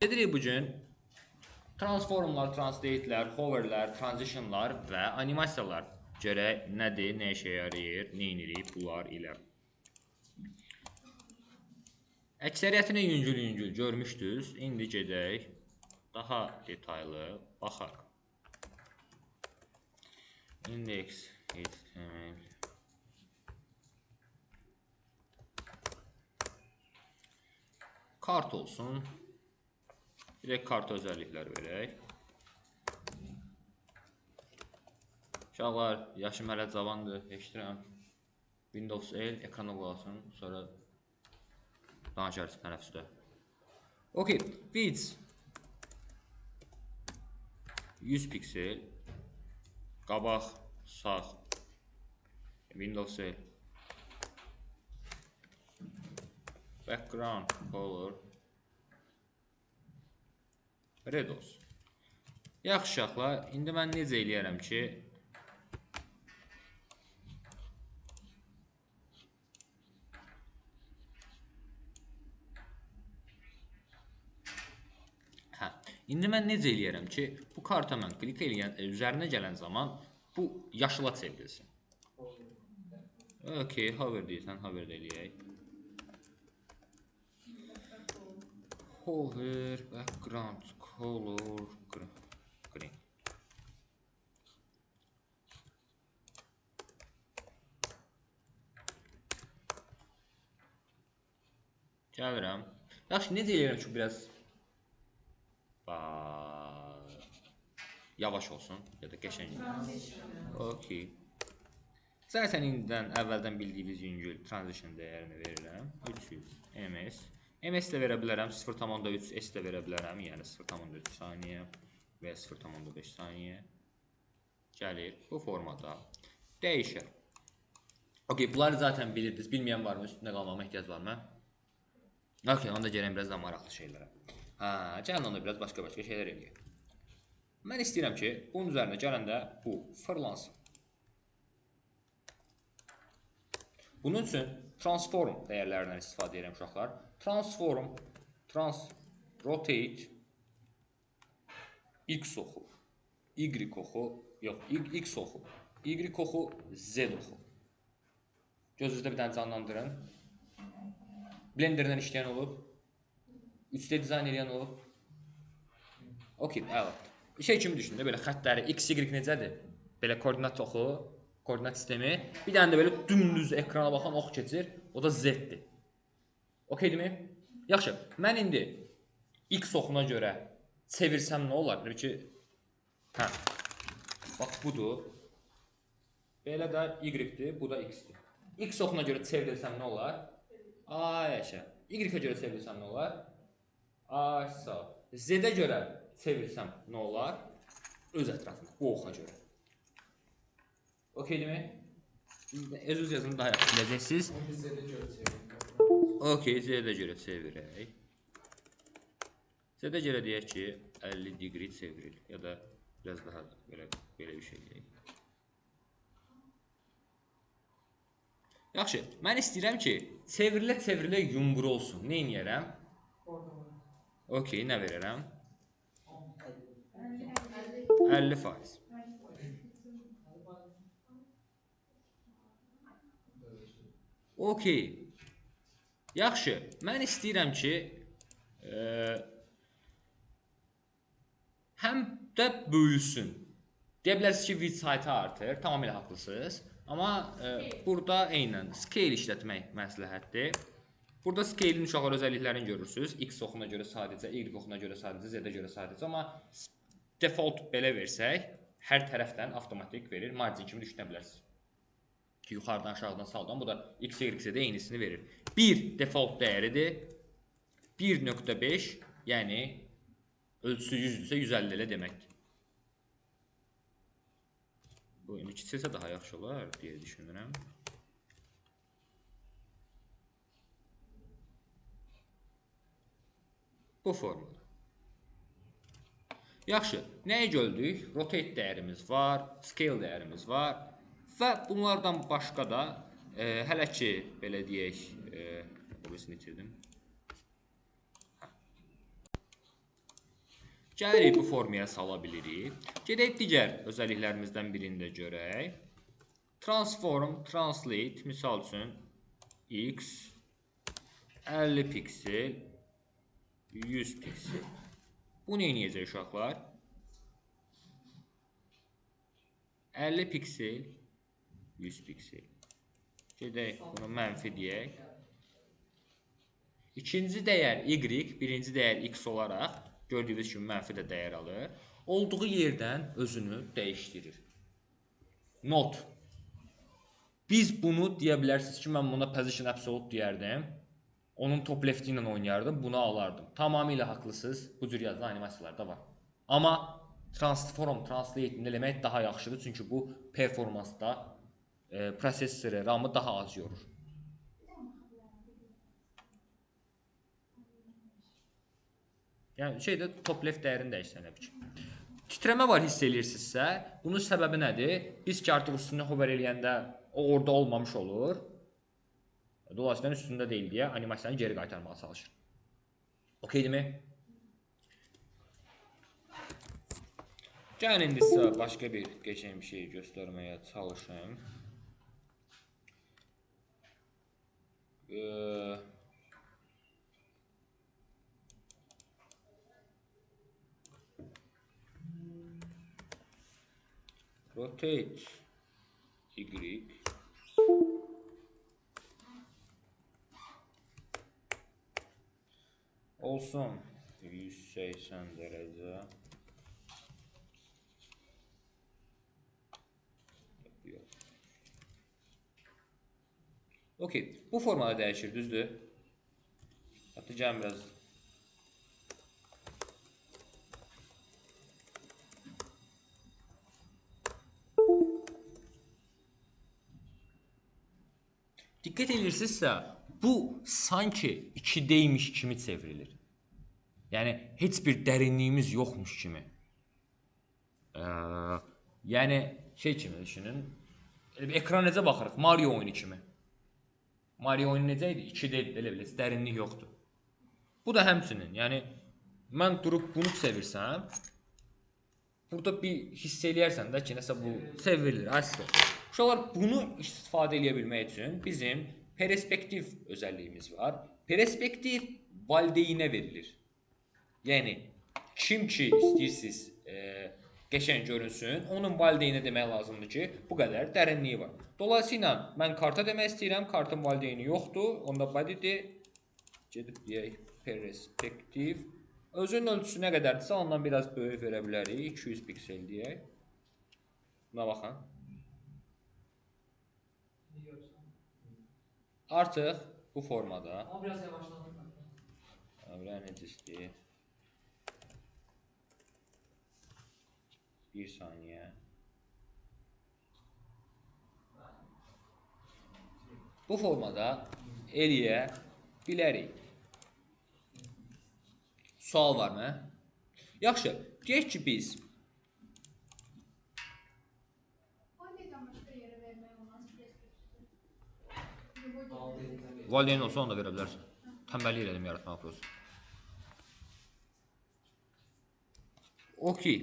Gedirik bu gün transformlar, translate'lər, hover'lər, transition'lar və animasiyalar. Görək nədir, nə işə yarayır, nə edirik bunlar ilə. Əksəriyyətini yüngül-yüngül görmüşdünüz. İndi gedək daha detaylı baxaq. Index HTML. Kart olsun. Bir də kart özəlliklər verək. Uşaqlar, yaşım hələ cavandır, eşidirəm. Windows L ekrana qoyasın, sonra danışarız tənəffüsdə. Okay, width 100 piksel, qabaq, sağ, Windows L, background color, red olsun. Yaxşı uşaqlar, indi mən necə eləyərəm ki, indi mən necə eləyərəm ki, bu karta mən klik eləyən, üzərinə gələn zaman bu yaşıla çevrilsin. Okay, hover deyirsən, hover də eləyək. Hover, background, color, green. Gəlirəm. Yaxşı, necə eləyirəm ki, biraz yavaş olsun ya da qəşəng. Okay. Zaten indidən əvvəldən bildiyiniz yüngül transition dəyərini verirəm. 300 ms. MS də verə bilərəm, 0,3 S də verə bilərəm, yəni 0,3 saniyə və ya 0,5 saniyə gəlir bu formada dəyişər. Okay, bunları zaten bilirdiniz, bilməyən varmı, üstündə qalmama ehtiyac varmı? Okay, onda gələn biraz da maraqlı şeylərə. Hə, gəlin onda biraz başqa-başqa şeylər eləyək. Mən istəyirəm ki, bunun üzərinə gələndə bu fırlansın. Bunun üçün transform dəyərlərindən istifadə edirəm uşaqlar. Transform, rotate, X oxu, Y oxu, yox, X oxu, Y oxu, Z oxu. Gözünüzdə bir dənə canlandırın. Blenderdən işləyən olub, 3D dizayn eləyən olub. Okey, əla. Şey kimi düşünün də, belə xəttləri X, Y necədir? Belə koordinat oxu, koordinat sistemi. Bir dənə də belə dümdüz ekrana baxan ox keçir, o da Z-dir. Okeydirmi? Yaxşı, mən indi X oxuna görə çevirsəm nə olar? Bilib ki, hə, bax budur. Belə də Y-dir, bu da X-dir. X oxuna görə çevrilsəm nə olar? Ay, əşə. Y-ə görə çevrilsəm nə olar? Ay, sağ ol. Z-ə görə çevirsəm nə olar? Öz ətrafına, bu oxa görə. Okeydirmi? Öz-öz yazını daha yaxşı biləcəksiniz. Z-ə görə çevirək. Okey, Z-ə görə çevirək. Z-ə görə deyək ki, 50 degree çeviril. Ya da biraz daha belə bir şey deyək. Yaxşı, mən istəyirəm ki, çevrilə-çevrilə yumru olsun. Nə eləyərəm? Okey, nə verərəm? 50%. Okey. Yaxşı, mən istəyirəm ki, həm də böyüsün. Deyə bilərsiniz ki, width height artır, tamamilə haqlısınız. Amma burada eynən scale işlətmək məsləhətdir. Burada scale-in uşaqlar özəlliklərini görürsünüz. X oxuna görə sadəcə, Y oxuna görə sadəcə, Z-ə görə sadəcə. Amma default belə versək, hər tərəfdən avtomatik verir. Margin kimi düşünə bilərsiniz. Ki, yuxarıdan, aşağıdan, sağdan, bu da X, Y, Z-də eynisini verir. 1 default dəyəridir. 1.5, yəni ölçüsü 100-dürsə 150 elə deməkdir. Bu, indi kiçilsə daha yaxşı olar deyə düşünürəm. Bu formada. Yaxşı, nəyi gördük? Rotate dəyərimiz var, scale dəyərimiz var. Və bunlardan başqa da, hələ ki, belə deyək, o birisini itirdim. Gəlirik bu formaya sala bilirik. Gedək digər özəlliklərimizdən birini də görək. Transform, translate, misal üçün x 50 piksel, 100 piksel. Bu nə eləyəcək uşaqlar? 50 piksel, 100 piksel. Gedək bunu mənfi deyək. İkinci dəyər y, birinci dəyər x olaraq gördüyünüz kimi mənfi də dəyər alır. Olduğu yerdən özünü dəyişdirir. Not. Biz bunu deyə bilərsiniz ki, mən buna position absolute deyərdim. Onun top left ilə oynayardım, bunu alardım. Tamamilə haqlısınız. Bu cür yazılan animasiyalar da var. Amma transform, translate eləmək daha yaxşıdır. Çünki bu performansda prosessoru, RAM-ı daha az yorur. Yəni şeydə top left dəyərini dəyişsən elə bir ki. Titrəmə var hiss eləyirsinizsə, bunun səbəbi nədir? Biz ki artıq üstünə hover eləyəndə o orada olmamış olur. Dolayısıyla üstündə deyil deyə animasiyanı geri qaytarmağa çalışır. Okeydirmi? Gəlin indi sizə başqa bir qəşəng bir şey göstərməyə çalışım. Rotate Y olsun 180 dərəcə. Yox. Okey, bu formada dəyişir, düzdür? Hətta gəlin biraz. Diqqət edirsinizsə, bu sanki 2D-ymiş kimi çevrilir. Yəni, heç bir dərinliyimiz yoxmuş kimi. Yəni, şey kimi düşünün, ekran necə baxırıq? Mario oyunu kimi. Mario oyunu necə idi? 2D idi, elə belə, dərinlik yoxdur. Bu da həmçinin, yəni, mən durub bunu çevirsəm, burada bir hiss eləyərsən də ki, nəsə bu çevrilir, əsl. Uşaqlar, bunu istifadə eləyə bilmək üçün bizim perspektiv özəlliyimiz var. Perspektiv valideynə verilir. Yəni, kim ki istəyirsiniz qəşəng görünsün, onun valideynə demək lazımdır ki, bu qədər dərinliyi var. Dolayısıyla, mən karta demək istəyirəm, kartın valideyni yoxdur, onda body'dir. Gedib deyək, perspektiv. Özünün ölçüsü nə qədərdirsə, ondan biraz böyük verə bilərik, 200 piksel deyək. Buna baxın. Artıq bu formada. Amma biraz yavaşlanır. Bilən necə istəyir. Bir saniyə. Bu formada eləyə bilərik. Sual varmı? Yaxşı, deyək ki biz valideyn olsa onu da verə bilərsən. Tənbəllik elədim yaratmaq prosu. Okey.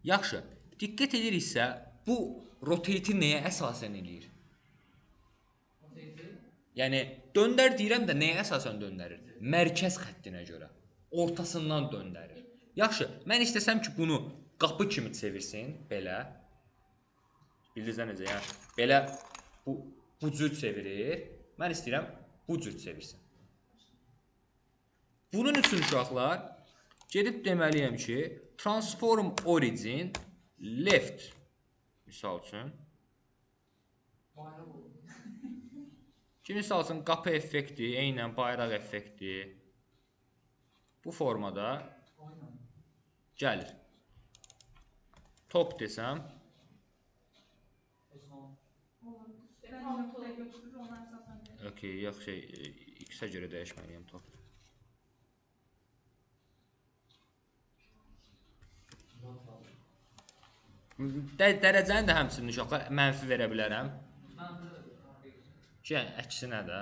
Yaxşı, diqqət ediriksə, bu rotate-i nəyə əsasən eləyir? Yəni, döndər deyirəm də nəyə əsasən döndərir? Mərkəz xəttinə görə. Ortasından döndərir. Yaxşı, mən istəsəm ki, bunu qapı kimi çevirsin, belə. Bildiniz necə, yəni, belə bu cür çevirir. Mən istəyirəm, bu cür çevirsin. Bunun üçün uşaqlar, gedib deməliyəm ki, transform origin left, misal üçün. Ki, misal üçün, qapı effekti, eynən bayraq effekti bu formada gəlir. Top desəm. Okey, yox, şey, X-ə görə dəyişməliyəm top. Dərəcəni də həmçinin uşaqlar mənfi verə bilərəm. Ki, yəni, əksinə də.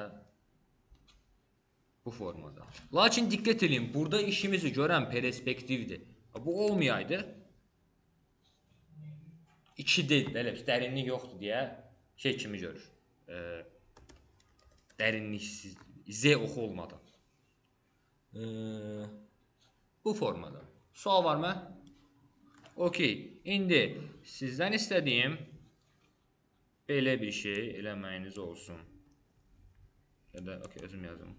Bu formada. Lakin diqqət eləyin, burada işimizi görən perspektivdir. Bu olmayaydı. 2D, belə bir dərinlik yoxdur deyə şey kimi görür. Dərinliksiz, Z oxu olmadan. Bu formada. Sual var mı? Okey. İndi sizdən istədiyim belə bir şey eləməyiniz olsun. Ya da okey, özüm yazım.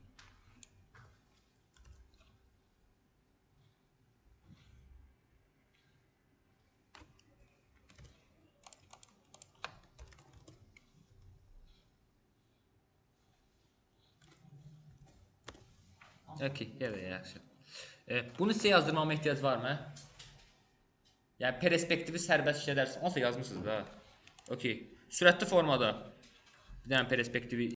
Okey, ya da yaxşı. Bunu sizə yazdırmama ehtiyac var mı? Yəni, perspektivi sərbəst işlədərsin. Onsuz da yazmışsınız da. Okey. Sürətli formada bir dənə perspektivi.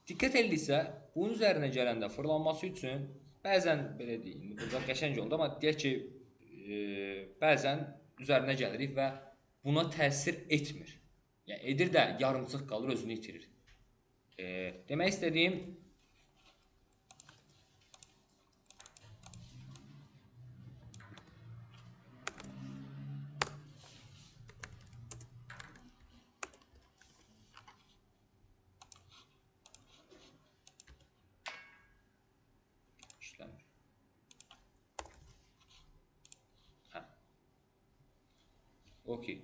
Diqqət eləyirsə, bunun üzərinə gələndə fırlanması üçün bəzən, belə deyim, burada qəşəng oldu, amma deyək ki, bəzən üzərinə gəlirik və buna təsir etmir. Yəni, edir də yarımçıq qalır, özünü itirir. Demək istədiyim, işləmir. Hə. Okey.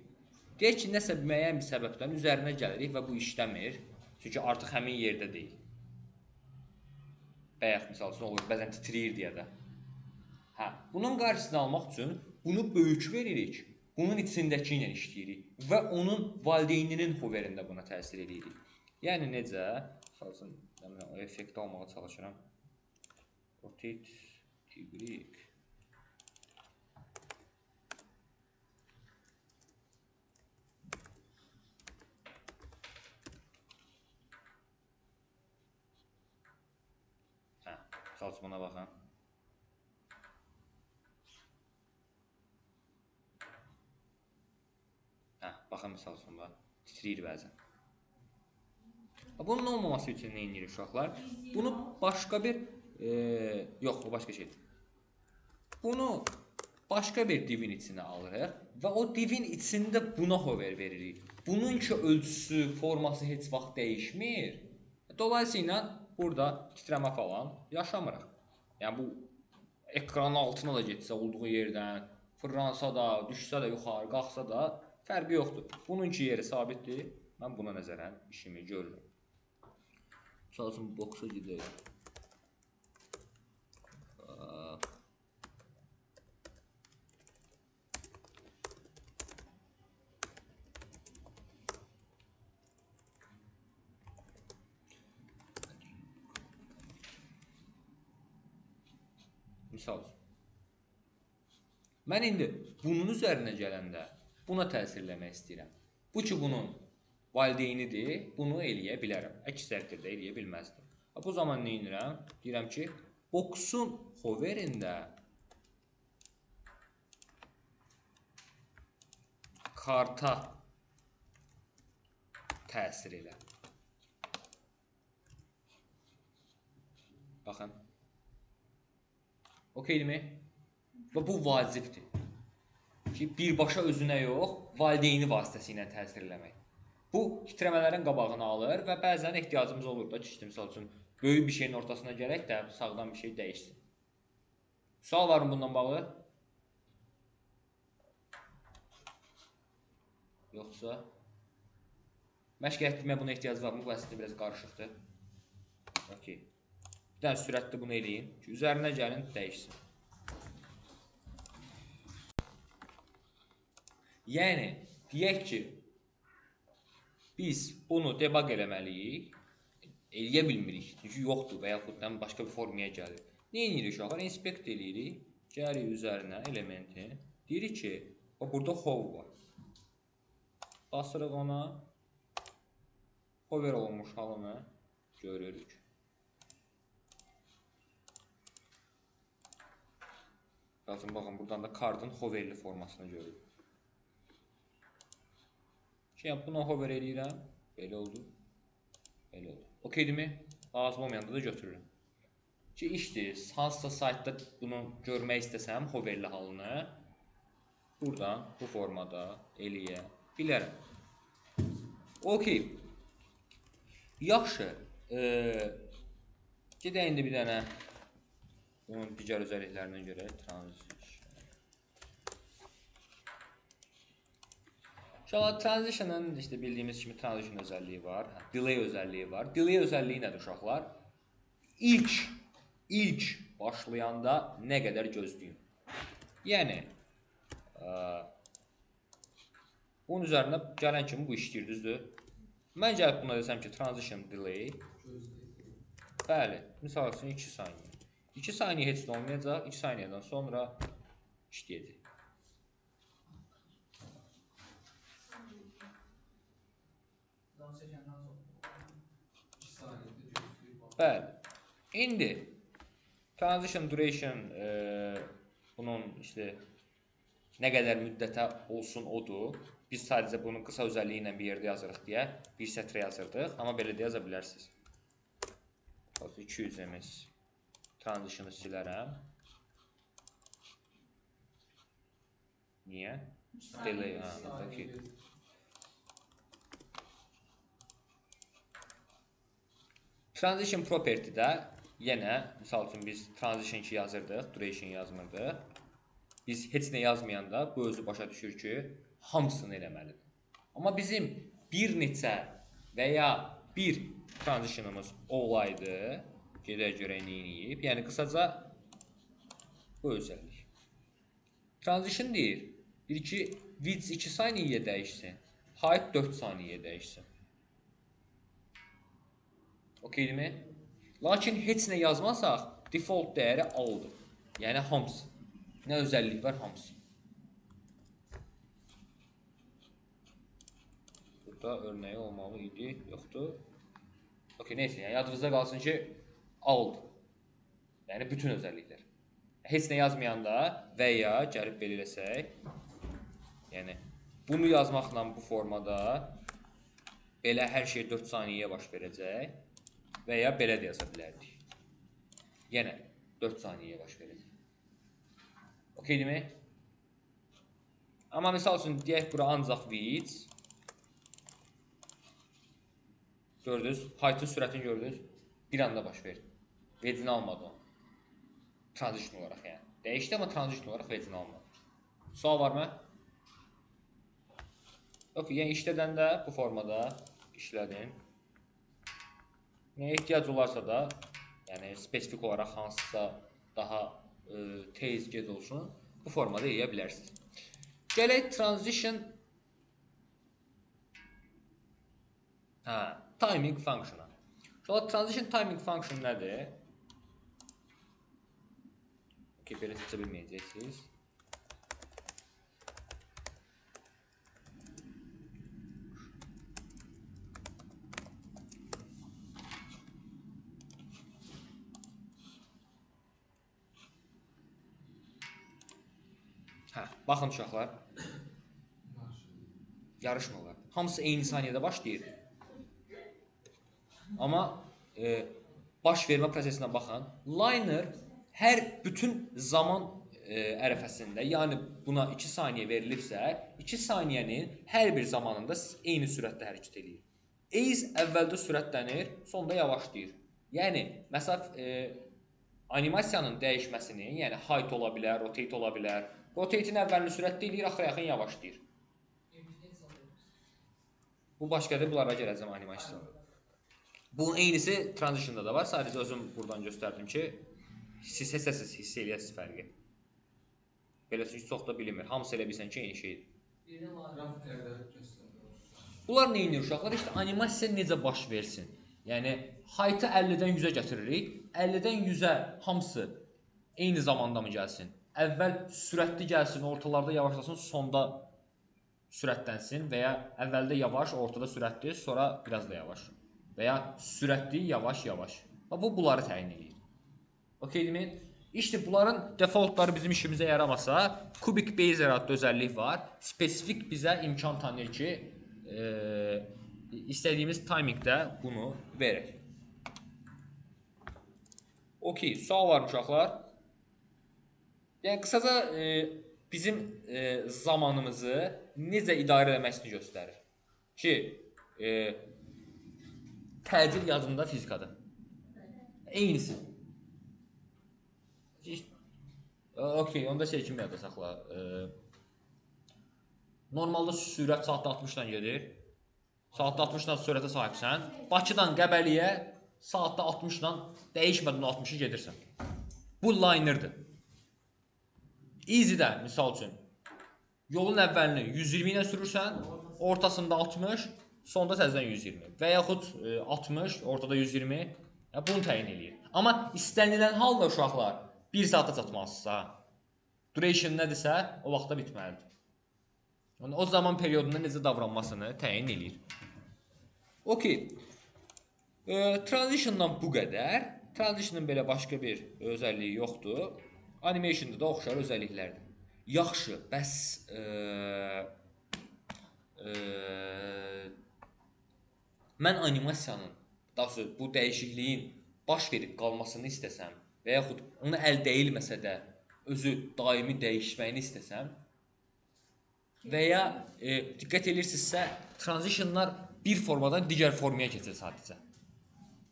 Deyək ki, nəsə müəyyən bir səbəbdən üzərinə gəlirik və bu işləmir. Çünki artıq həmin yerdə deyil. Bayaq, misal üçün, olur, bəzən titriyir deyə də. Hə, bunun qarşısını almaq üçün bunu böyük veririk. Bunun içindəki ilə işləyirik və onun valideyninin hoverində buna təsir edirik. Yəni necə? Misal üçün, mən o effekti almağa çalışıram. Rotate Y. Hə, misal üçün buna baxın. Hə, baxın misal üçün bax, titriyir bəzən. Bunun olmaması üçün nə edirik uşaqlar? Bunu başqa bir yox, o başqa şeydir. Bunu başqa bir divin içinə alırıq və o divin içində buna hover veririk. Bunun ki ölçüsü, forması heç vaxt dəyişmir. Dolayısıyla burada titrəmə falan yaşamırıq. Yəni bu ekranın altına da getsə olduğu yerdən, fırlansa da, düşsə də yuxarı, qalxsa da fərqi yoxdur. Bunun ki yeri sabitdir. Mən buna nəzərən işimi görürüm. Misal üçün boksa gedək. Misal üçün. Mən indi bunun üzərinə gələndə buna təsir eləmək istəyirəm. Bu ki, bunun valideynidir, bunu eləyə bilərəm. Əks təqdirdə eləyə bilməzdim. Bu zaman nə edirəm? Deyirəm ki, boxun hoverində karta təsir elə. Baxın. Okeydirmi? Və bu vacibdir. Ki, birbaşa özünə yox, valideyni vasitəsi ilə təsir eləmək. Bu, titrəmələrin qabağını alır və bəzən ehtiyacımız olur da ki, misal üçün, böyük bir şeyin ortasına gələk də sağdan bir şey dəyişsin. Sual var mı bundan bağlı? Yoxsa? Məşq elətdirməyə buna ehtiyac var mı? Bu əslində biraz qarışıqdır. Okey. Bir dənə sürətli bunu eləyin ki, üzərinə gəlin, dəyişsin. Yəni, deyək ki, biz bunu debug eləməliyik, eləyə bilmirik, çünki yoxdur və yaxud başqa bir formaya gəlir. Nə edirik uşaqlar? Inspect eləyirik, gəlirik üzərinə elementi, deyirik ki, burada hov var. Basırıq ona, hover olunmuş halını görürük. Baxın, buradan da cardın hoverli formasını görürük. Şimdi buna hover eləyirəm. Belə oldu. Belə oldu. Okeydirmi? Lazım olmayanda da götürürəm. Ki, işdir. Hansısa saytda bunu görmək istəsəm, hoverli halını buradan bu formada eləyə bilərəm. Okey. Yaxşı. Gedək indi bir dənə bunun digər özəlliklərinə görə transition. İnşallah transition'ın işte bildiyimiz kimi transition özəlliyi var, delay özəlliyi var. Delay özəlliyi nədir uşaqlar? İlk başlayanda nə qədər gözləyim. Yəni, bunun üzərində gələn kimi bu işləyir, düzdür? Mən gəlib buna desəm ki, transition delay. Bəli, misal üçün 2 saniyə. 2 saniyə heç nə olmayacaq, 2 saniyədən sonra işləyəcək. Bəli. İndi transition duration bunun işte nə qədər müddətə olsun odur. Biz sadəcə bunun qısa özəlliyi ilə bir yerdə yazırıq deyə bir sətrə yazırdıq. Amma belə də yaza bilərsiniz. 200 ms transition'ı silərəm. Niyə? Delay, hə, okey. Transition property-də yenə, misal üçün biz transition ki yazırdıq, duration yazmırdıq. Biz heç nə yazmayanda bu özü başa düşür ki, hamısını eləməlidir. Amma bizim bir neçə və ya bir transitionımız olaydı, gedək görək nə eləyib. Yəni qısaca bu özəllik. Transition deyir, bir ki, width 2 saniyəyə dəyişsin, height 4 saniyəyə dəyişsin. Okeydirmi? Lakin heç nə yazmasaq, default dəyəri alldır. Yəni hamısı. Nə özəllik var hamısı. Burada örnəyi olmalı idi, yoxdur. Okey, neysə, yəni yadınızda qalsın ki, alldır. Yəni bütün özəlliklər. Heç nə yazmayanda və ya gəlib belə eləsək, yəni bunu yazmaqla bu formada belə hər şey 4 saniyəyə baş verəcək. Və ya belə də yaza bilərdik. Yenə 4 saniyəyə baş verəcək. Okeydirmi? Amma misal üçün deyək bura ancaq width. Gördünüz? Height'ın sürətini gördünüz? Bir anda baş verdi. Width'ini almadı o. Transition olaraq yəni. Dəyişdi amma transition olaraq width'ini almadı. Sual var mı? Okey, yəni işlədəndə bu formada işlədin. Nəyə ehtiyac olarsa da, yəni spesifik olaraq hansısa daha tez gec olsun, bu formada eləyə bilərsiniz. Gələk transition timing function'a. Şöyle transition timing function nədir? Okey, belə seçə bilməyəcəksiniz. Hə, baxın uşaqlar. Yarışmırlar. Hamısı eyni saniyədə başlayır. Amma baş vermə prosesinə baxın. Liner hər bütün zaman ərəfəsində, yəni buna 2 saniyə verilibsə, 2 saniyənin hər bir zamanında eyni sürətdə hərəkət eləyir. Ease əvvəldə sürətlənir, sonda yavaşlayır. Yəni, məsələn, animasiyanın dəyişməsini, yəni height ola bilər, rotate ola bilər. Rotate-in əvvəlini sürətli eləyir, axıra yaxın yavaşlayır. Bu başqadır, bunlara gələcəm animasiya. Bunun eynisi transition'da da var. Sadəcə özüm buradan göstərdim ki, siz heç hiss eləyəsiniz fərqi. Belə çünki çox da bilinmir. Hamısı elə bilsən ki, eyni şeydir. Bunlar nə eynir uşaqlar? İşte animasiya necə baş versin? Yəni, height'ı 50-dən 100-ə gətiririk. 50-dən 100-ə hamısı eyni zamanda mı gəlsin? Əvvəl sürətli gəlsin, ortalarda yavaşlasın, sonda sürətlənsin və ya əvvəldə yavaş, ortada sürətli, sonra biraz da yavaş. Və ya sürətli, yavaş, yavaş. Və bu, bunları təyin edir. Okeydirmi? İşte bunların defaultları bizim işimizə yaramasa, Cubic Bezier adlı özəllik var. Spesifik bizə imkan tanıyır ki, istədiyimiz timingdə bunu verək. Okey, sual var uşaqlar. Yəni qısaca bizim zamanımızı necə idarə eləməsini göstərir. Ki, təcil yadında fizikadır. Eynisi. Okey, onda şey kimi yadda saxla. Normalda sürət saatda 60-dan gedir. Saatda 60-dan sürətə sahibsən. Bakıdan Qəbəliyə saatda 60-dan dəyişmədən 60-ı gedirsən. Bu linerdir. Easy-də misal üçün yolun əvvəlini 120 ilə sürürsən, ortasında 60, sonda təzədən 120 və yaxud 60, ortada 120. Yəni, bunu təyin eləyir. Amma istənilən halda uşaqlar 1 saata çatmalısınız ha. Duration nədirsə, o vaxtda bitməlidir. Yəni, o zaman periodunda necə davranmasını təyin eləyir. Okey. Transition'dan bu qədər. Transition'ın belə başqa bir özəlliyi yoxdur. Animation'da da oxşar özəlliklərdir. Yaxşı, bəs mən animasiyanın, daha doğrusu bu dəyişikliyin baş verib qalmasını istəsəm və yaxud ona əl dəyilməsə də özü daimi dəyişməyini istəsəm və ya diqqət edirsinizsə, transitionlar bir formadan digər formaya keçir sadəcə.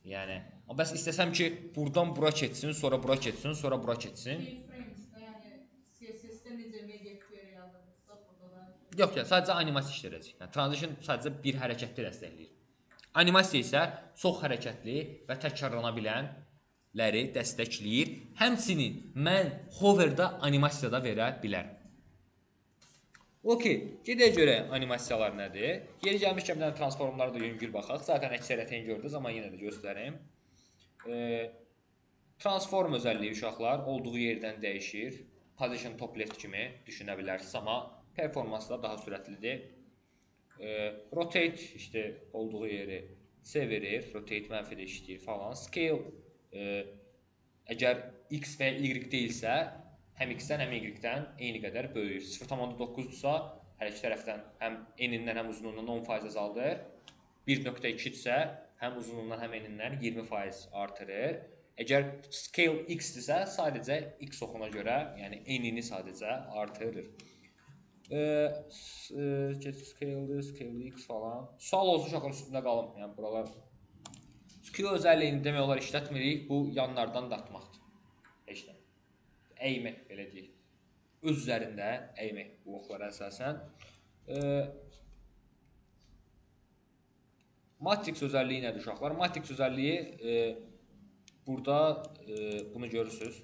Yəni, bəs istəsəm ki, buradan bura keçsin, sonra bura keçsin, sonra bura keçsin. Keyframes-də, yəni CSS-də necə media query yazdınızsa, burada da... Yox, yəni, sadəcə animasiya işləyəcək. Yəni, transition sadəcə bir hərəkətli dəstəkləyir. Animasiya isə çox hərəkətli və təkrarlana bilənləri dəstəkləyir. Həmçinin mən hoverdə animasiya da verə bilərəm. Okey, gedək görək animasiyalar nədir. Yeri gəlmişkən bir dənə transformlara da yüngül baxaq. Zaten əksəriyyətini gördünüz, amma yenə də göstərim. Transform özəlliyi uşaqlar olduğu yerdən dəyişir. Position top left kimi düşünə bilərsiniz, amma performansı da daha sürətlidir. Rotate işte olduğu yeri çevirir, rotate mənfi də işləyir falan. Scale əgər X və Y deyilsə, həm X-dən, həm Y-dən eyni qədər böyüyür. 0,9-dursa, hər iki tərəfdən həm enindən, həm uzunluğundan 10% azaldır. 1,2-dirsə, həm uzunluğundan, həm enindən 20% artırır. Əgər scale X-dirsə, sadəcə X oxuna görə, yəni enini sadəcə artırır. Scale, scale X falan. Sual olsun uşaqlar üstündə qalım. Yəni buralar scale özəlliyini demək olar işlətmirik. Bu yanlardan dartmaqdır. Heç nə. Əymək, belə deyək. Öz üzərində əymək bu oxlara əsasən. Matrix özəlliyi nədir uşaqlar? Matrix özəlliyi burada bunu görürsünüz.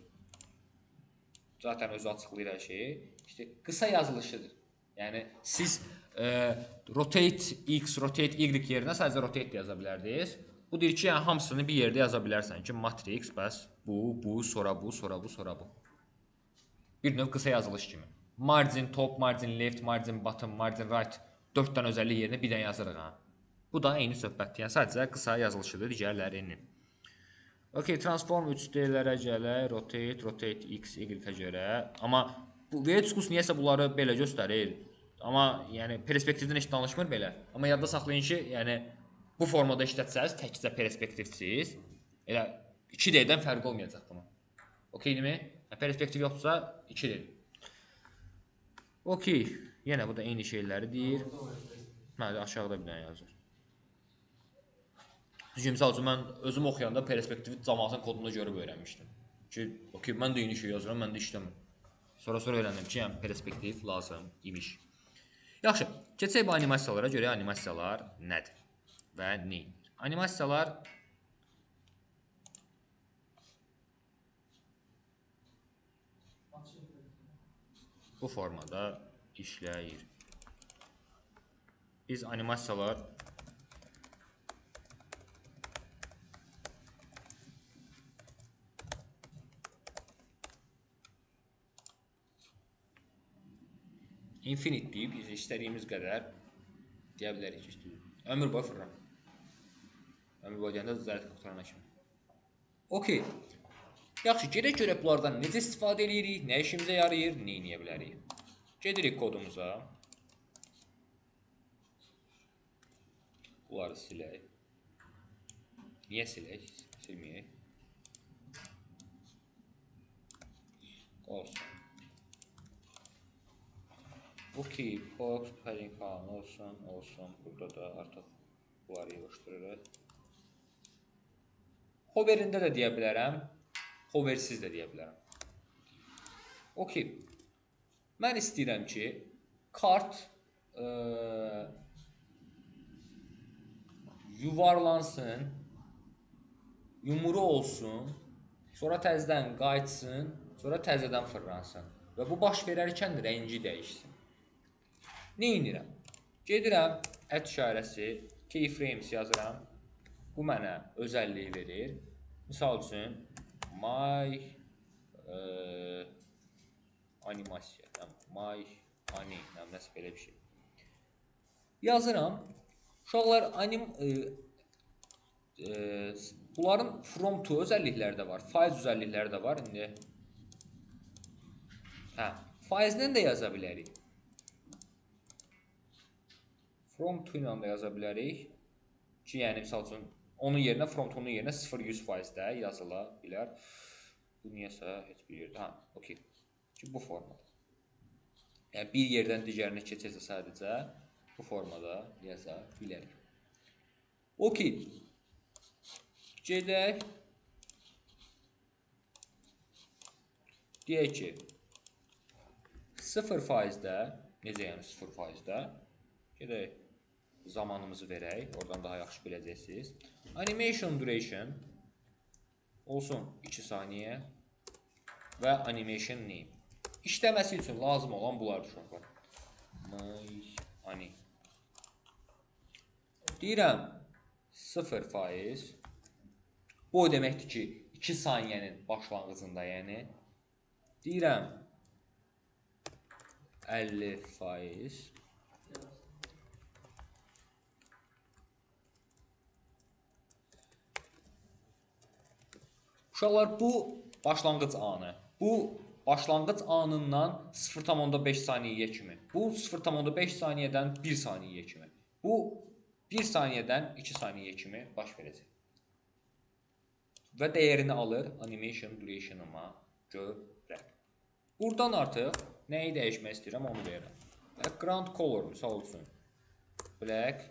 Zaten özü açıqlayır hər şeyi. İşte qısa yazılışıdır. Yəni siz rotate X, rotate Y yerinə sadəcə rotate də yaza bilərdiniz. Bu deyir ki, yəni hamısını bir yerdə yaza bilərsən ki, matrix bəs bu, bu, sonra bu, sonra bu, sonra bu. Bir növ qısa yazılış kimi. Margin top, margin left, margin bottom, margin right 4 dənə özəllik yerinə bir dənə yazırıq ha. Bu da eyni söhbətdir. Yəni sadəcə qısa yazılışıdır digərlərinin. Okey, transform 3D-lərə gələk, rotate, rotate X, Y-ə görə. Amma bu VHS niyəsə bunları belə göstərir. Amma yəni perspektivdən heç danışmır belə. Amma yadda saxlayın ki, yəni bu formada işlətsəniz təkcə perspektivsiz, elə 2D-dən fərqi olmayacaq bunun. Okeydirmi? Perspektiv yoxdursa 2D. Okey, yenə bu da eyni şeyləri deyir. Məndə aşağıda bir dənə yazır. Çünki misal üçün mən özüm oxuyanda perspektivi cəmaatın kodunda görüb öyrənmişdim. Ki, okey, mən də eyni şey yazıram, mən də işləmirəm. Sonra öyrəndim ki, yəni perspektiv lazım imiş. Yaxşı, keçək bu animasiyalara görə animasiyalar nədir və nə edir? Animasiyalar bu formada işləyir. Biz animasiyalar infinite deyib, biz istədiyimiz qədər deyə bilərik ki, ömür boyu fırram. Ömür boyu deyəndə zərət qurtarana kimi. Okey. Yaxşı, gedək görək bunlardan necə istifadə edirik, nə işimizə yarayır, nə eləyə bilərik. Gedirik kodumuza. Bunları silək. Niyə silək? Silməyək. Olsun. Okay, box padding falan olsun, olsun. Burada da artıq bunları yığışdırırıq. Hoverində də deyə bilərəm, hoversiz də deyə bilərəm. Okay. Mən istəyirəm ki, kart yuvarlansın, yumru olsun, sonra təzədən qayıtsın, sonra təzədən fırlansın və bu baş verərkən rəngi dəyişsin. Nə edirəm? Gedirəm, at işarəsi, keyframes yazıram. Bu mənə özəlliyi verir. Misal üçün, my animasiya, my ani, nəsə belə bir şey. Yazıram. Uşaqlar, bunların from to özəllikləri də var, faiz özəllikləri də var. İndi, hə, faizlə də yaza bilərik. From to ilə də yaza bilərik ki, yəni, misal üçün, onun yerinə, from to-nun yerinə 0-100% də yazıla bilər. Bu niyəsə heç bir yerdə, hə, okey. Ki, bu formada. Yəni, bir yerdən digərinə keçirsə sadəcə bu formada yaza bilərik. Okey. Gedək. Deyək ki, 0%-də, necə yəni 0%-də? Gedək, zamanımızı verək, oradan daha yaxşı biləcəksiniz. Animation duration olsun 2 saniyə və animation name. İşləməsi üçün lazım olan bunlardır uşaqlar. My ani. Deyirəm 0%. Bu o deməkdir ki, 2 saniyənin başlanğıcında, yəni. Deyirəm 50%. Uşaqlar, bu başlanğıc anı. Bu başlanğıc anından 0,5 saniyəyə kimi. Bu 0,5 saniyədən 1 saniyəyə kimi. Bu 1 saniyədən 2 saniyəyə kimi baş verəcək. Və dəyərini alır animation duration'ıma görə. Buradan artıq nəyi dəyişmək istəyirəm onu verirəm. Background color misal üçün black,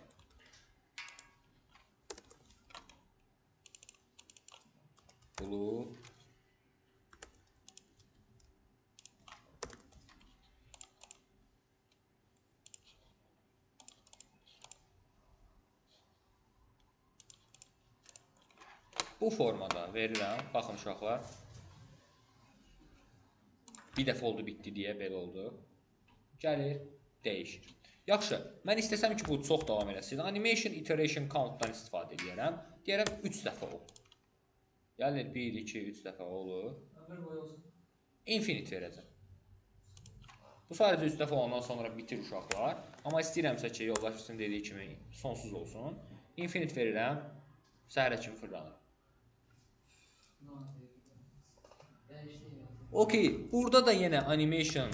blue, bu formada verirəm. Baxın uşaqlar. Bir dəfə oldu, bitdi deyə belə oldu. Gəlir, dəyişir. Yaxşı, mən istəsəm ki, bu çox davam eləsin. Animation iteration count-dan istifadə edərəm. Deyərəm 3 dəfə olur. Gəlir 1, 2, 3 dəfə olur. Ömür boyu olsun. Infinite verəcəm. Bu sadəcə 3 dəfə olandan sonra bitir uşaqlar. Amma istəyirəmsə ki, yoldaşın dediyi kimi sonsuz olsun. Infinite verirəm, səhərə kimi fırlanır. Okey, burada da yenə animation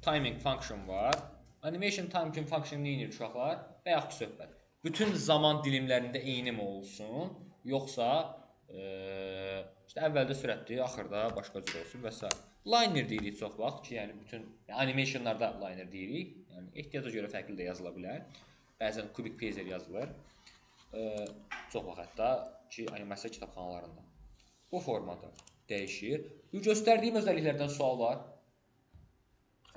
timing function var. Animation timing function nə edir uşaqlar? Bayaqki söhbət. Bütün zaman dilimlərində eyni mi olsun, yoxsa işte əvvəldə sürətli, axırda başqa cür olsun və s. Liner deyirik çox vaxt ki, yəni bütün animationlarda liner deyirik. Yəni ehtiyaca görə fərqli də yazıla bilər. Bəzən cubic phaser yazılır. Çox vaxt hətta ki, animasiya kitabxanalarında. Bu formada dəyişir. Bu göstərdiyim özəlliklərdən sual var.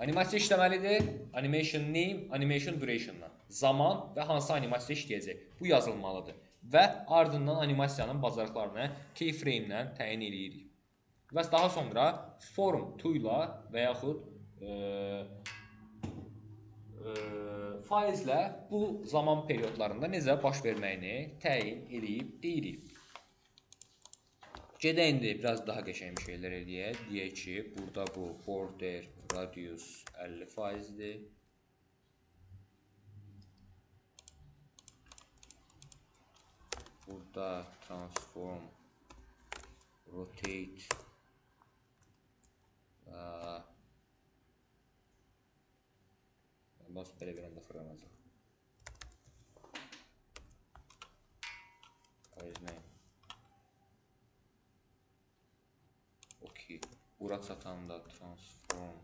Animasiya işləməlidir. Animation name, animation duration'dan. Zaman və hansı animasiya işləyəcək. Bu yazılmalıdır. Və ardından animasiyanın bacarıqlarını keyframe-lə təyin edirik. Və daha sonra form to ilə və yaxud faizlə bu zaman periodlarında necə baş verməyini təyin edib deyirik. Gedək indi biraz daha qəşəng bir şeylər eləyək. Deyək ki, burada bu border radius 50%-dir. Burada transform, rotate və belə bir anda fırlanacaq. Faiz nəyim? Okey. Bura çatanda transform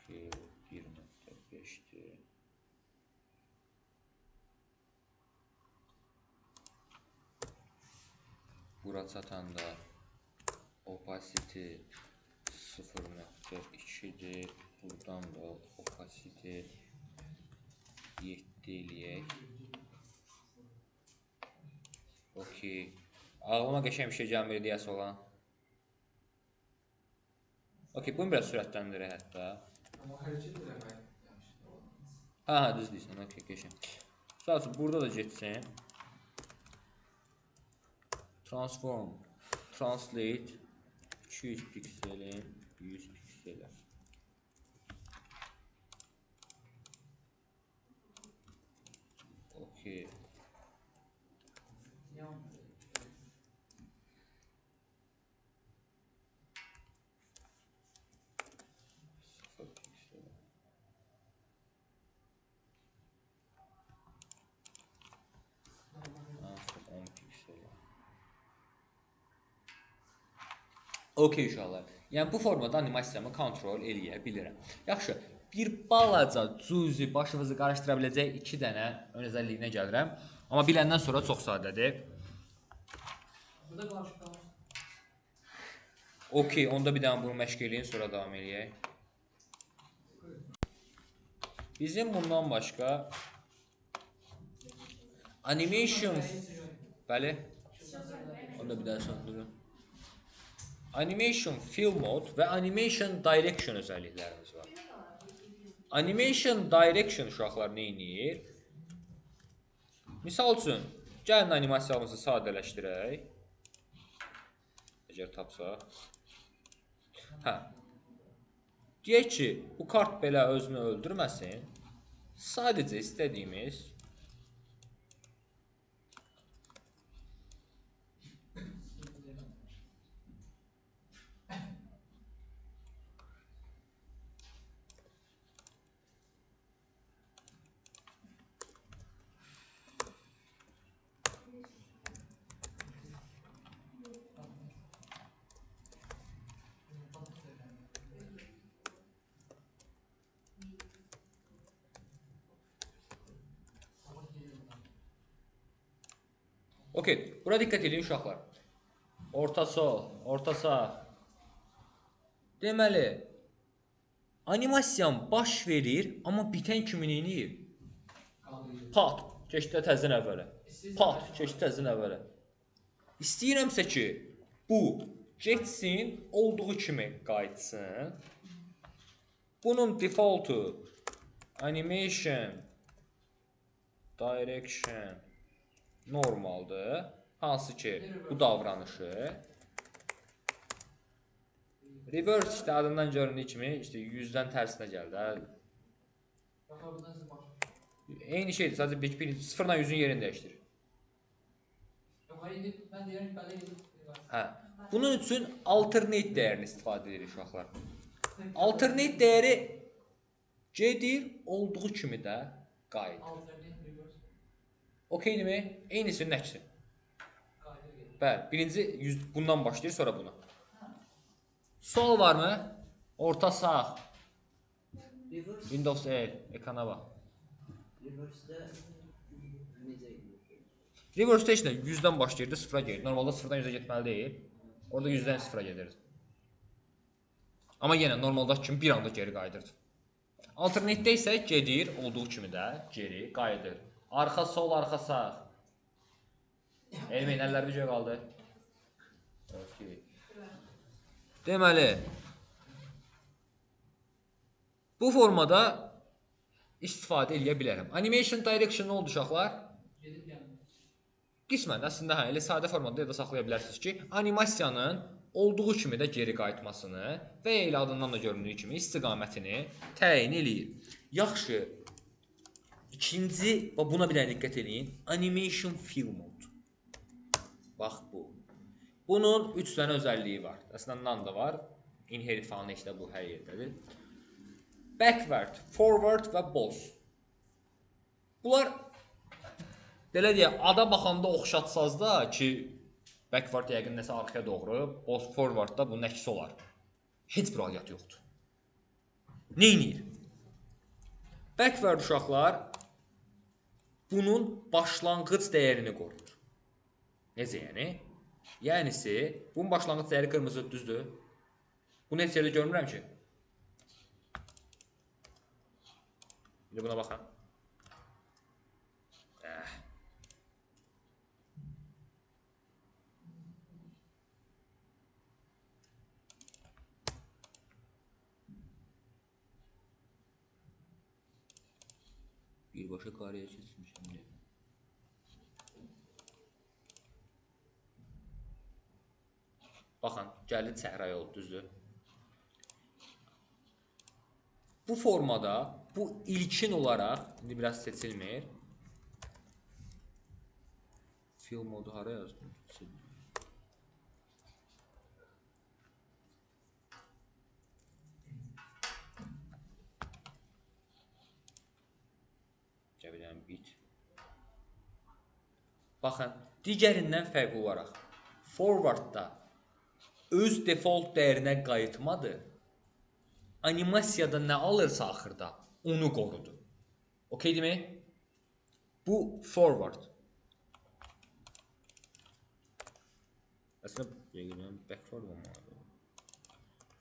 scale 1.5-dir. Bura çatanda opacity 0.2-dir. Buradan da opacity 7 eləyək. Okey. Ağlıma qəşəng bir şey gəlmir deyəsi olan. Okey, bunu biraz sürətləndirək hətta. Amma hərəkət eləmək yaxşı. Ha, düz deyirsən, okey, qəşəng. Sadəcə burada da getsin. Transform, translate 200 pikselin 100 pikselə. Okey. Okey uşaqlar. Yəni bu formada animasiyamı kontrol eləyə bilirəm. Yaxşı, bir balaca cüzi başınızı qarışdıra biləcək iki dənə ön özəlliyinə gəlirəm. Amma biləndən sonra çox sadədir. Burada qarışıq. Okey, onda bir dənə bunu məşq eləyin, sonra davam eləyək. Bizim bundan başqa animation, bəli, onda bir dənə söndürün. Animation Fill Mode və Animation Direction özəlliklərimiz var. Animation Direction uşaqlar nə edir? Misal üçün, gəlin animasiyamızı sadələşdirək. Əgər tapsaq. Hə. Deyək ki, bu kart belə özünü öldürməsin. Sadəcə istədiyimiz Okey, bura diqqət edin uşaqlar. Orta sol, orta sağ. Deməli, animasiyam baş verir, amma bitən kimi neyniyir? Pat, keçdi təzədən əvvələ. Pat, keçdi təzədən əvvələ. İstəyirəmsə ki, bu getsin, olduğu kimi qayıtsın. Bunun defaultu animation direction normaldır. Hansı ki, bu davranışı. Reverse işte adından göründüyü kimi işte 100-dən tərsinə gəldi. Eyni şeydir, sadəcə bir 0-dan 100-ün yerini dəyişdirir. Hə. Bunun üçün alternate dəyərini istifadə edirik uşaqlar. Alternate dəyəri gedir, olduğu kimi də qayıdır. Okeydirmi? Eynisinin əksi. Bəli, birinci 100 bundan başlayır, sonra buna. Sual varmı? Orta sağ. Windows E, ekrana bax. Reverse'də necə gedir? Reverse'də heç nə, 100-dən başlayırdı, 0-a gedir. Normalda 0-dan 100-ə getməli deyil. Orada 100-dən 0-a gedirdi. Amma yenə normaldakı kimi bir anda geri qayıdırdı. Alternate-də isə gedir, olduğu kimi də geri qayıdır. Arxa sol, arxa sağ. Elməyin, əlləri bir göyə qaldı. Okay. Deməli, bu formada istifadə eləyə bilərəm. Animation Direction nə oldu uşaqlar? Qismən, əslində, hə, elə sadə formada da saxlaya bilərsiniz ki, animasiyanın olduğu kimi də geri qayıtmasını və elə adından da göründüyü kimi istiqamətini təyin eləyir. Yaxşı, ikinci, buna bir dənə diqqət eləyin, Animation Fill Mode. Bax bu. Bunun 3 dənə özəlliyi var. Əslində, none da var. Inherit falan heç də bu hər yerdədir. Backward, forward və both. Bunlar, belə deyək, ada baxanda oxşatsaz da ki, Backward yəqin nəsə arxaya doğru, both forward-da bunun əksi olar. Heç bir aidiyyatı yoxdur. Neyniyir? Backward uşaqlar bunun başlanğıc dəyərini qoruyur. Necə yəni? Yənisi, bunun başlanğıc dəyəri qırmızı, düzdür? Bunu heç yerdə görmürəm ki. İndi buna baxın. Birbaşa kareye çizmişim. Baxın, gəldi çəhrayı oldu, düzdür? Bu formada, bu ilkin olaraq, indi biraz seçilmir. Fill modu hara yazdım? Gələn bit. Baxın, digərindən fərqli olaraq forward-da öz default dəyərinə qayıtmadı. Animasiyada nə alırsa axırda onu qorudu. Okeydirmi? Bu forward. Əslində yəqin backward olmalıdır.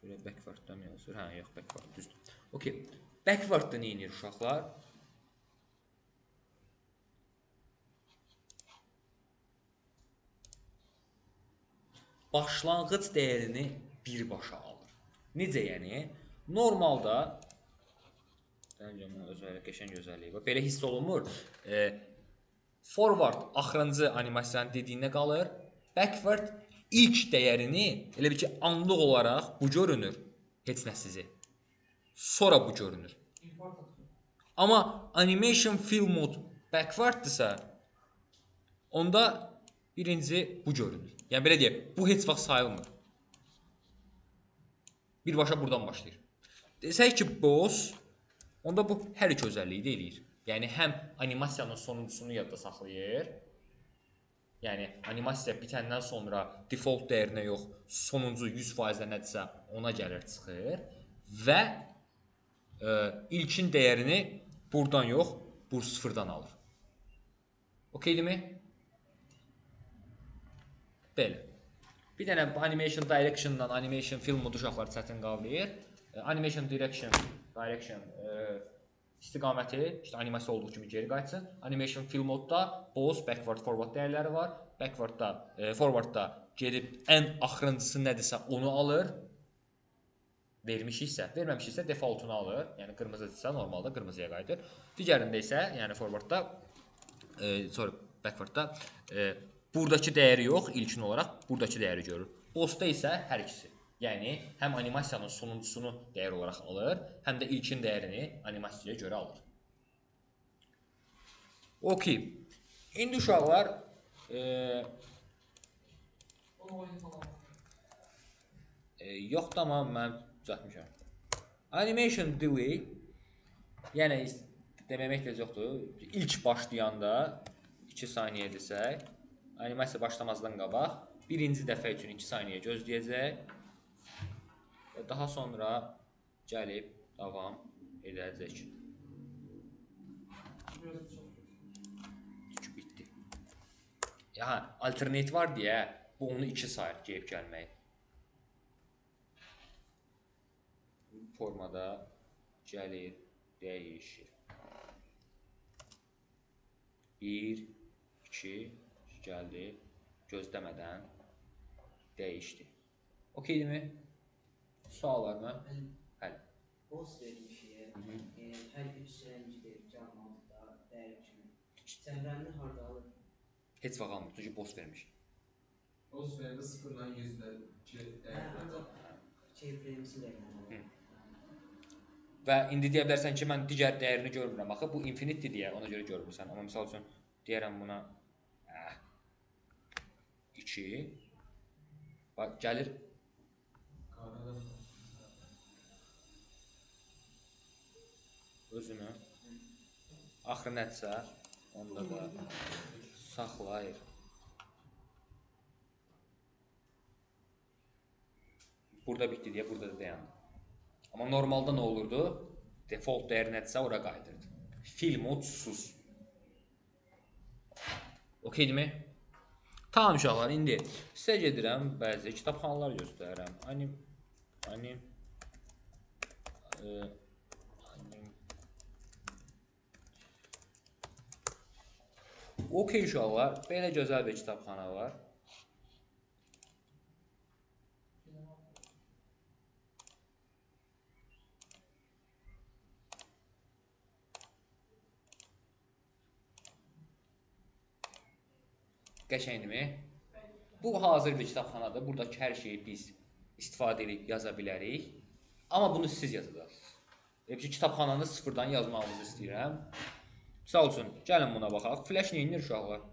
Belə backward-dan yazır. Hə, yox, backward düzdür. Okey. Backward-da nə edir uşaqlar? Başlanğıc dəyərini birbaşa alır. Necə yəni? Normalda məncə bunun özəlliyi, qəşəng özəlliyi var. Belə hiss olunmur. Forward axırıncı animasiyanın dediyinə qalır. Backward ilk dəyərini elə bil ki, anlıq olaraq bu görünür. Heç nə sizi. Sonra bu görünür. Amma animation fill mode backwarddırsa, onda birinci bu görünür. Yəni belə deyək, bu heç vaxt sayılmır. Birbaşa buradan başlayır. Desək ki, boss, onda bu hər iki özəlliyi də eləyir. Yəni həm animasiyanın sonuncusunu yadda saxlayır. Yəni animasiya bitəndən sonra default dəyərinə yox, sonuncu 100% nədirsə ona gəlir, çıxır və ilkin dəyərini buradan yox, bu sıfırdan alır. Okeydirmi? Belə. Bir dənə animation direction-dan animation film modu uşaqlar çətin qavrayır. Animation direction istiqaməti, işte animasiya olduğu kimi geri qayıtsın. Animation fill modda both backward, forward dəyərləri var. Backward-da, forward-da gedib ən axırıncısı nədirsə onu alır. Vermişiksə, verməmişiksə defaultunu alır. Yəni qırmızıdırsa normalda qırmızıya qayıdır. Digərində isə, yəni forward-da, sorry, backward-da buradakı dəyəri yox, ilkin olaraq buradakı dəyəri görür. Boss-da isə hər ikisi. Yəni həm animasiyanın sonuncusunu dəyər olaraq alır, həm də ilkin dəyərini animasiyaya görə alır. Okey. İndi uşaqlar yox, tamam, mən düzəltmişəm. Animation delay, yəni deməmək ehtiyac yoxdur. İlk başlayanda 2 saniyə desək, animasiya başlamazdan qabaq birinci dəfə üçün 2 saniyə gözləyəcək və daha sonra gəlib davam edəcək. Çünki bitdi. Ya, alternate var deyə bu onu 2 sayır gəlib gəlməyi. Formada gəlir, dəyişir. 1, 2, gəldi, gözləmədən dəyişdi. Okeydirmi? Sual var mı? Bəli. Boss vermişik. Hər 3 rəngi canlıda dəyər kimi. Cəmrəni harda alır? Heç vaxt almır, çünki boss vermiş. Boss verəndə 0-dan 100-də dəyər. Ancaq keyframe-si dəyər. Və indi deyə bilərsən ki, mən digər dəyərini görmürəm. Axı, bu infinity deyə ona görə görmürsən. Amma misal üçün deyərəm buna 2. Bax, gəlir. Özünü. Axırı nədirsə, onda da saxlayır. Burada bitdi deyə burada da dayandı. Amma normalda nə olurdu? Default dəyər nədirsə ora qayıdırdı. Fill modsuz. Okeydirmi? Tamam uşaqlar, indi sizə gedirəm, bəzi kitabxanalar göstərirəm. Anim. Okey uşaqlar, belə gözəl bir kitabxana var. Qəşəngdirmi? Bu hazır bir kitabxanadır. Buradakı hər şeyi biz istifadə edib yaza bilərik. Amma bunu siz yazacaqsınız. Elə ki, kitabxananı sıfırdan yazmağınızı istəyirəm. Misal üçün, gəlin buna baxaq. Flash nə edir uşaqlar?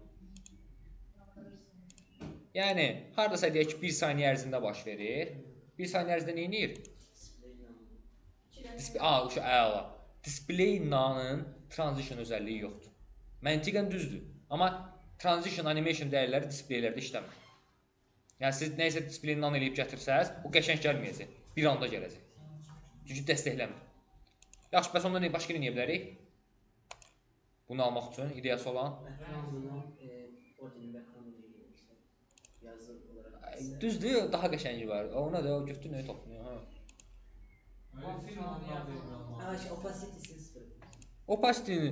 Yəni, haradasa deyək ki, 1 saniyə ərzində baş verir. 1 saniyə ərzində nə edir? Əla. Display none-ın transition özəlliyi yoxdur. Məntiqən düzdür. Amma transition, animation dəyərləri displeylərdə işləmir. Yəni, siz nəyisə display none eləyib gətirsəz, o qəşəng gəlməyəcək. Bir anda gələcək. Çünki dəstəkləmir. Yaxşı, bəs ondan başqa nə edə bilərik? Bunu almaq üçün ideyası olan? Düzdür, daha qəşəngi var. Ona da o götür nəyi toplayır. Opacity-ni,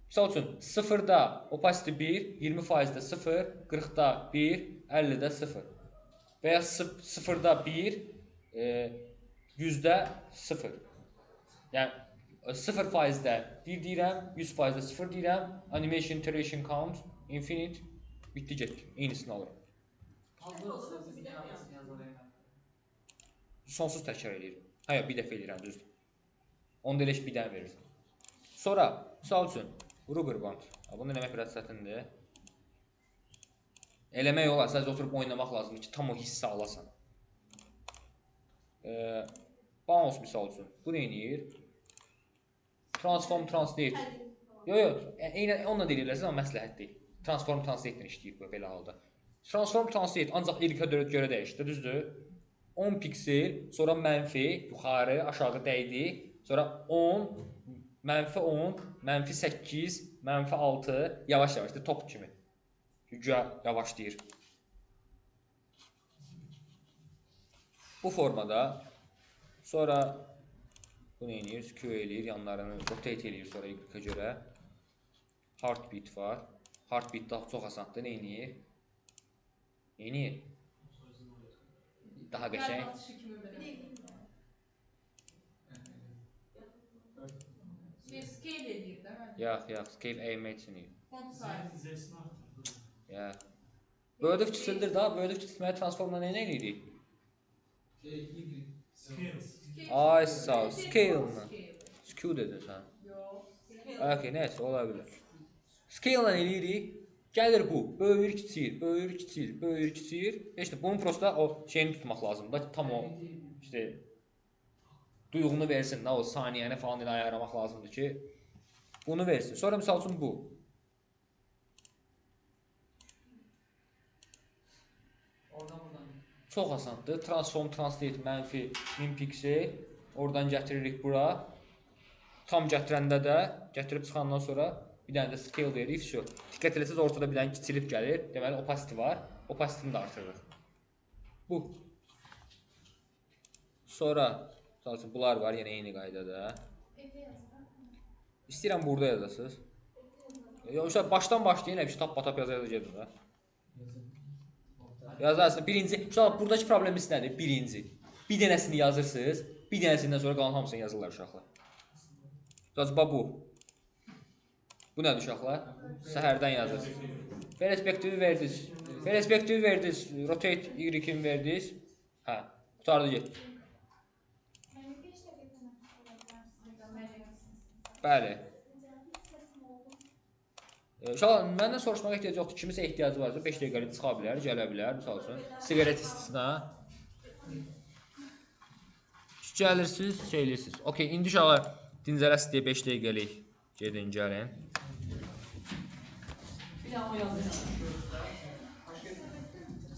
misal üçün, 0-da opacity 1, 20%-də 0, 40-da 1, 50-də 0. Və ya 0-da 1, 100-də 0. Yəni, 0%-də 1 deyirəm, 100%-də 0 deyirəm, animation iteration count, infinite, bitdi getdi, eynisini alıram. Sonsuz təkrar eləyirəm. Hayır, bir dəfə eləyirəm, düzdür. Onu da elə bir dənə verirsən. Sonra, misal üçün, rubber band. Bunu eləmək biraz çətindir. Eləmək olar, sadəcə oturub oynamaq lazımdır ki, tam o hissi alasan. Bounce, misal üçün, bu nə eləyir? Transform, translate. Yox, yox, eynən onunla da eləyirlərsə, amma məsləhət deyil. Transform, translate-lə işləyir bu, belə halda. Transform, translate ancaq Y-ə görə dəyişdi, düzdür? 10 piksel, sonra mənfi, yuxarı, aşağı dəydi, sonra 10, mənfi 10, mənfi 8, mənfi 6, yavaş-yavaş, top kimi. Güya yavaşlayır. Bu formada, sonra bu nə eləyir? Q eləyir, yanlarını rotate eləyir sonra Y-ə görə. Heartbeat var. Heartbeat daha çox asandır. Nə eləyir? Nə eləyir? Daha qəşəng. Scale eləyir də. Yox, yox, scale əymək üçün eləyir. Yox. Böyüdük kiçildir da, böyüdük kiçilməyi transformla nə eləyirik? Ay sağ ol, scale-la. Skew dedin sən. Okey, nəysə, ola bilər. Scale-la eləyirik, gəlir bu, böyüyür, kiçilir, böyüyür, kiçilir, böyüyür, kiçilir. İşte, bunun prosta o şeyini tutmaq lazımdır da, tam o, işte, duyğunu versin, o saniyəni falan elə ayarlamaq lazımdır ki, bunu versin. Sonra, misal üçün, bu. Çox asandır. Transform, translate, mənfi 1000 piksel. Oradan gətiririk bura. Tam gətirəndə də, gətirib çıxandan sonra bir dənə də scale veririk. Vəsə. Diqqət eləsəz, ortada bir dənə kiçilib gəlir. Deməli, opacity var. Opacity-ni də artırırıq. Bu. Sonra, misal üçün, bunlar var, yenə eyni qaydada. İstəyirəm, burada yazasınız. Yoxsa başdan başlayın, elə bir şey tap-batap yaza-yaza gedin də. Yazarsınız. Birinci, uşaqlar, buradakı problemimiz nədir? Birinci. Bir dənəsini yazırsınız, bir dənəsindən sonra qalan hamısını yazırlar uşaqlar. Bax, bu. Bu nədir uşaqlar? Səhərdən yazırsınız. Perspektivi verdiniz. Perspektivi verdiniz. Rotate Y-ini verdiniz. Hə, qurtardı getdi. Bəli. Uşaqlar, məndən soruşmağa ehtiyac yoxdur. Kimisə ehtiyacı varsa 5 dəqiqəlik çıxa bilər, gələ bilər, misal üçün. Siqaret istisna. Gəlirsiniz, şey eləyirsiniz. Okey, indi uşaqlar, dincələsiz deyə 5 dəqiqəlik gedin, gəlin. Bir daha o yazın.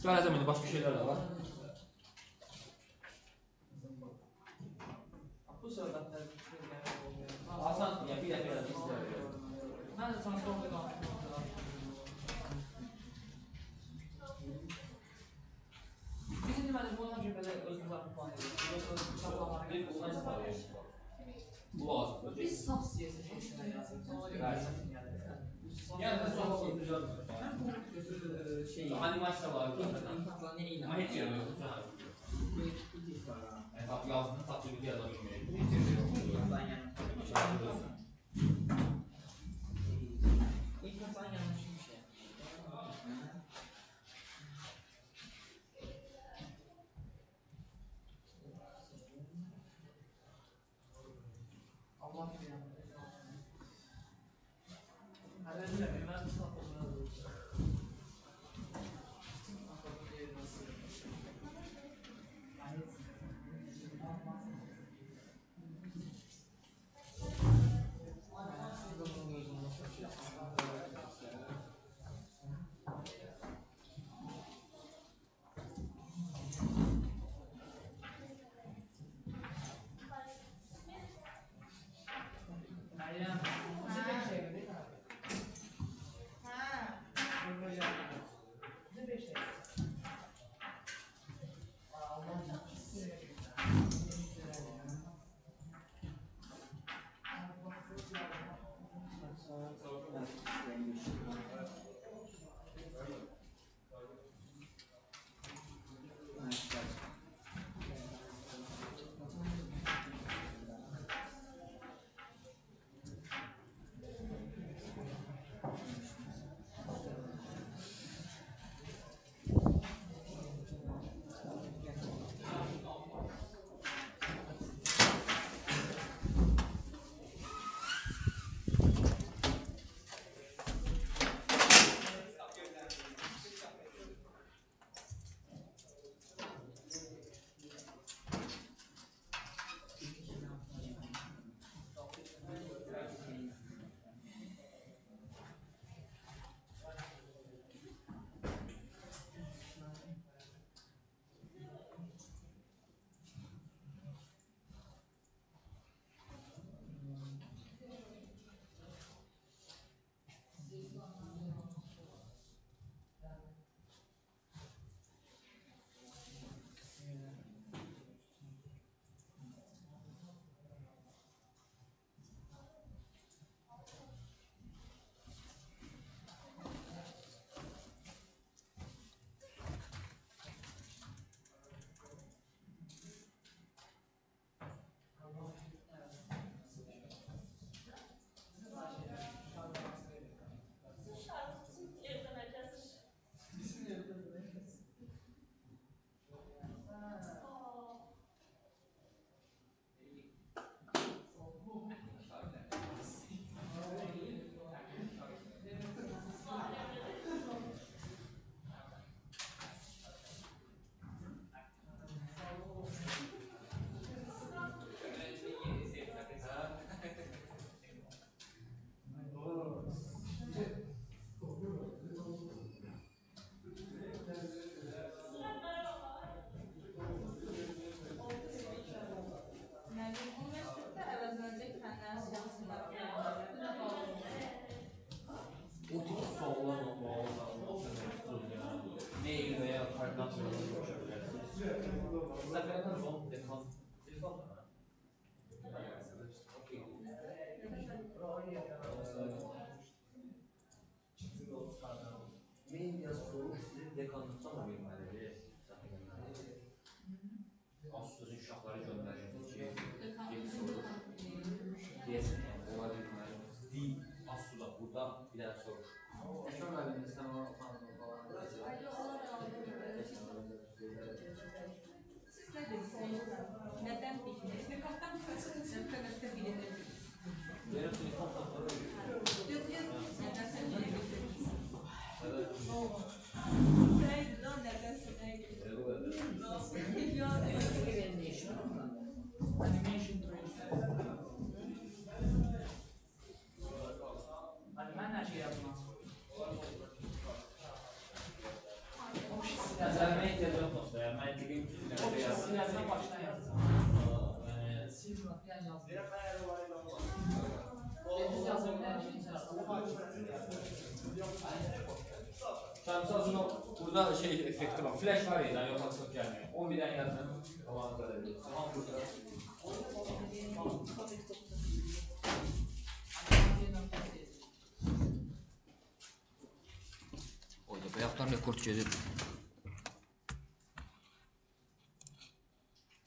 Gələcəm indi, başqa şeylər də var. Mən də transform qaldım. Biz indi mənim buna görə belə özümüz plan edirik. Bu lazımdır. Biz saf CSS işinə yazırıq. Ona görə Yəni saf CSS. Mən bu şey animasiya var. İmpostla nə ilə? Amma heç yerdə yoxdur. Yəni tap yazdın, ChatGPT yaza bilmir. Heç yerdə yoxdur. İmpostla yanlış bir şey. Allah bilir. Hələ bilmirəm, mən bu sınaq olmalı. O tip suallarla bağlı mail və ya koordinatlarla görüşə bilərsiniz. Səfərdən son dekan. Telefon da. Mail yaz soruş sizin dekanlıqdan da verməlidir. Asus'un uşaqları göndərir ki, bir soruş. Deyəsən, yəni, ola bilməli. Asus'da burada bir dənə soruş. Ekrem müəllim, sən ona utandım falan. Siz nə deyirsiniz? Nədən bilinir? Nikahdan nöqtə-nöqtə bilinir. Deyirəm, telefon tapları. Yox, yox, nədənsə bilinir. Nəydi lan, nədənsə nəydi? Animation trace. Hani mən hər şey yazmam. Nəzərmə ehtiyac yoxdur da, yəni məntiqi O bir şey silərsən başdan yazacağam. Yəni Silmə, yəni yazdım. Deyirəm, mən elə olayı Burada şey effekti var. Flash var ya, yox açılıb gəlmir. 10 bir dənə yazın. Qabağınıza da bilirsiniz. Hamı burada. Oyda bayaqdan rekord gedir.